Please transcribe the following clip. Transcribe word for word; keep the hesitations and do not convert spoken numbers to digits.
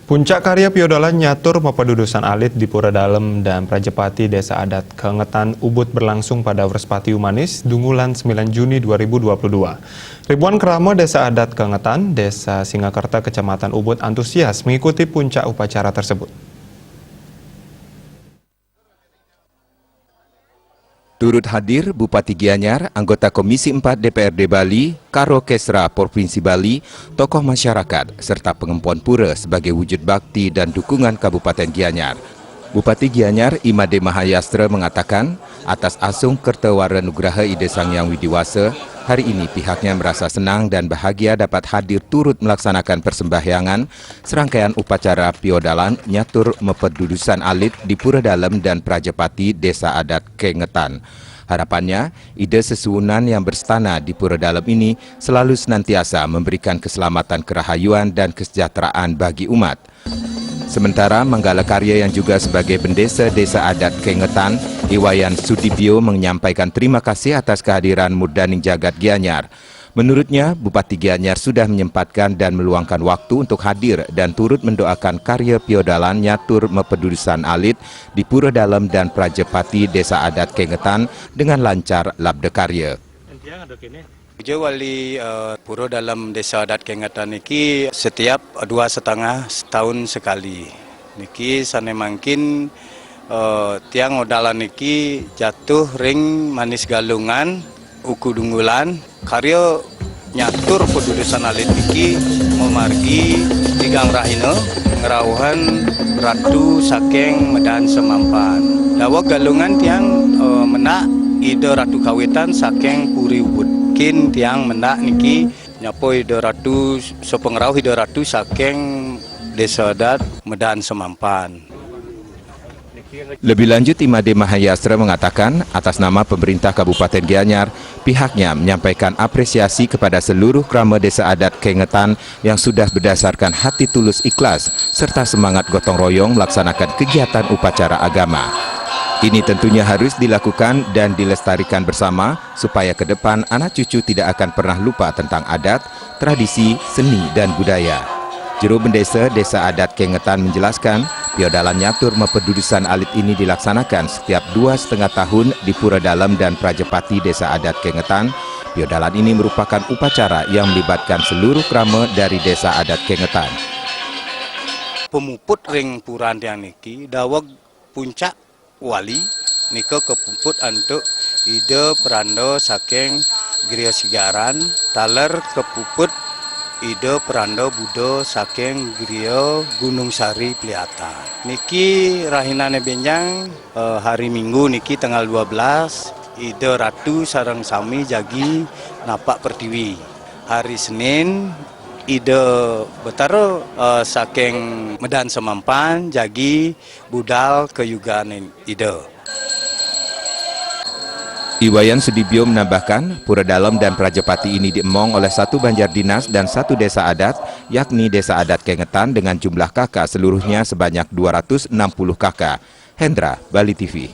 Puncak karya piodalan nyatur mapadudusan alit di Pura Dalem dan Prajapati Desa Adat Kengetan Ubud berlangsung pada Wrespati Umanis, Dungulan sembilan Juni dua ribu dua puluh dua. Ribuan krama Desa Adat Kengetan, Desa Singakerta, Kecamatan Ubud antusias mengikuti puncak upacara tersebut. Turut hadir Bupati Gianyar, anggota Komisi empat D P R D Bali, Karo Kesra Provinsi Bali, tokoh masyarakat, serta pengempon pura sebagai wujud bakti dan dukungan Kabupaten Gianyar. Bupati Gianyar, I Made Mahayastra, mengatakan, atas asung kerta wara nugraha Ida Sang Hyang Widi Wasa, hari ini pihaknya merasa senang dan bahagia dapat hadir turut melaksanakan persembahyangan serangkaian upacara piodalan nyatur mapadudusan alit di Pura Dalem dan Prajapati Desa Adat Kengetan. Harapannya, Ida Sesuunan yang berstana di Pura Dalem ini selalu senantiasa memberikan keselamatan, kerahayuan, dan kesejahteraan bagi umat. Sementara, manggala karya yang juga sebagai bendesa Desa Adat Kengetan, I Wayan Sudibyo, menyampaikan terima kasih atas kehadiran murdaning jagat Gianyar. Menurutnya, Bupati Gianyar sudah menyempatkan dan meluangkan waktu untuk hadir dan turut mendoakan karya piodalan nyatur mapadudusan alit di Pura Dalem dan Prajapati Desa Adat Kengetan dengan lancar labda karya. Ujar wali, eh, Pura Dalem Desa Adat Kengetan niki setiap dua setengah tahun sekali. Niki sane mangkin, eh, tiang odalan niki jatuh ring Manis Galungan, Uku Dungulan. Karya nyatur padudusan alit niki mamargi tigang rahina ngrauhan ratu saking Medan Semampan. Daweg Galungan tiang, eh, mendak Ida Ratu Kawitan saking Puri Ubud. Kin tiang mendak niki nyapa Ida Ratu, sapangrauh Ida Ratu saking Desa Adat Medan Semampan. Lebih lanjut, I Made Mahayastra mengatakan, atas nama pemerintah Kabupaten Gianyar, pihaknya menyampaikan apresiasi kepada seluruh krama Desa Adat Kengetan yang sudah berdasarkan hati tulus ikhlas serta semangat gotong royong melaksanakan kegiatan upacara agama. Ini tentunya harus dilakukan dan dilestarikan bersama supaya ke depan anak cucu tidak akan pernah lupa tentang adat, tradisi, seni, dan budaya. Juru Bendesa Desa Adat Kengetan menjelaskan, piodalan nyatur mapadudusan alit ini dilaksanakan setiap dua setengah tahun di Pura Dalem dan Prajapati Desa Adat Kengetan. Piodalan ini merupakan upacara yang melibatkan seluruh krama dari Desa Adat Kengetan. Pemuput ring puran tiang niki, daweg puncak wali nika kapuput antuk Ida Pranda saking Griya Sigaran, taler kapuput Ida Pranda Buddha saking Griya Gunung Sari Pliatan. Niki rahinane benjang, eh, hari Minggu niki tanggal dua belas, Ida Ratu sareng sami jagi napak pertiwi. Hari Senin, Ida Betara, eh, saking Medan Semampan jagi budal kayuganing Ida. I Wayan Sudibyo menambahkan, Pura Dalem dan Prajapati ini diemong oleh satu banjar dinas dan satu desa adat, yakni Desa Adat Kengetan dengan jumlah K K seluruhnya sebanyak dua ratus enam puluh K K. Hendra, Bali T V.